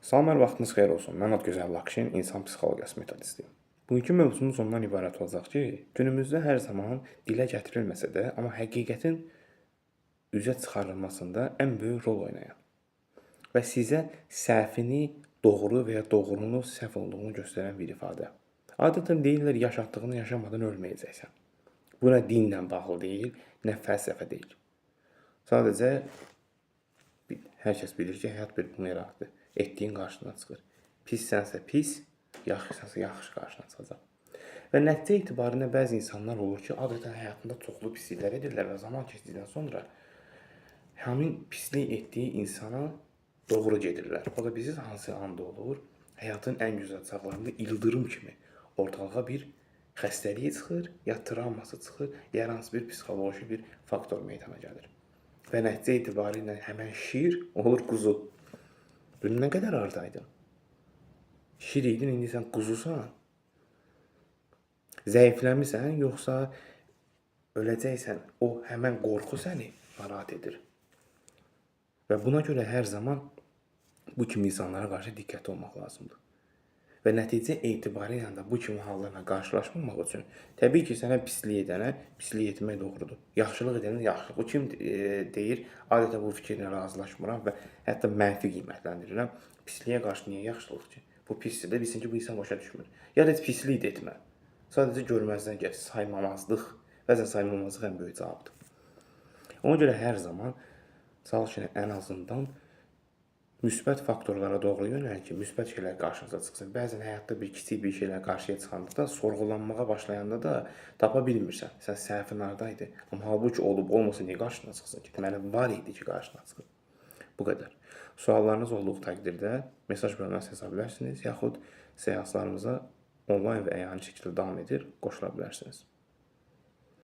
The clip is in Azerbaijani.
Salam, hər vaxtınız xeyir olsun. Mən Adgözəl Lakşin, insan psixologiyası metodistiyəm. Bugünkü mövzumuz ondan ibarət olacaq ki, günümüzdə hər zaman dilə gətirilməsə də, amma həqiqətin üzə çıxarılmasında ən böyük rol oynayan və sizə səhvini doğru və ya doğrunu səhv olduğunu göstərən bir ifadə. Adətən deyirlər, yaşatdığını yaşamadan ölməyəcəksən. Bu nə dinlə bağlı deyil, nə fəlsəfə deyil. Sadəcə hər kəs bilir ki, həyat bir bumerangdır. Etdiyin qarşına çıxır. Pissənsə pis, yaxşısansa yaxşı qarşına çıxacaq. Və nəticə etibarilə bəzi insanlar olur ki, adətən həyatında çoxlu pisliklər edirlər və zaman keçdikdən sonra həmin pislik etdiyi insana doğru gedirlər. O da bilirsiniz hansı anda olur? Həyatın ən gözəl çağlarında ildırım kimi ortalığa bir xəstəliyi çıxır, ya travması çıxır, ya hər hansı bir psixoloji bir faktor meydana gəlir. Və nəticə etibarilə həmən şir olur quzu. Dün nə qədər hardaydın? Şir idin, indi sən quzusan. Zəifləmisən, yoxsa öləcəksən? O həmən qorxu səni narahat edir. Və buna görə hər zaman bu kimi insanlara qarşı diqqətli olmaq lazımdır. Və nəticə etibarilə də bu kimi hallarla qarşılaşmamaq üçün təbii ki, sənə pislik edənə pislik etmək doğrudur. Yaxşılıq edənə yaxşılıq. O kim deyir, adətən bu fikirlə razılaşmıram və hətta mənfi qiymətləndirirəm. Pisliyə qarşı niyə yaxşılıq ki? Bu pisdir də, bilsin ki, bu insan başa düşmür. Ya da heç pislik də etmə. Sadəcə görməzdən gəl, saymamazlıq. Bəzən saymamazlıq ən böyük cavabdır. Ona görə hər zaman çalışın ən azından müsbət faktorlara doğru yönəlin ki, müsbət şeylər qarşınıza çıxsın. Bəzən həyatda bir kiçik bir şeylər qarşıya çıxanda da, sorğulanmağa başlayanda da tapa bilmirsən. Sən səhvin hardaydı? Amma halbuki olub olmasa niyə qarşına çıxsın ki? Deməli var idi ki, qarşına çıxır. Bu qədər. Suallarınız olduğu təqdirdə mesaj bölməsi yaza bilərsiniz, yaxud seanslarımıza onlayn və əyani şəkildə davam edir, qoşula bilərsiniz.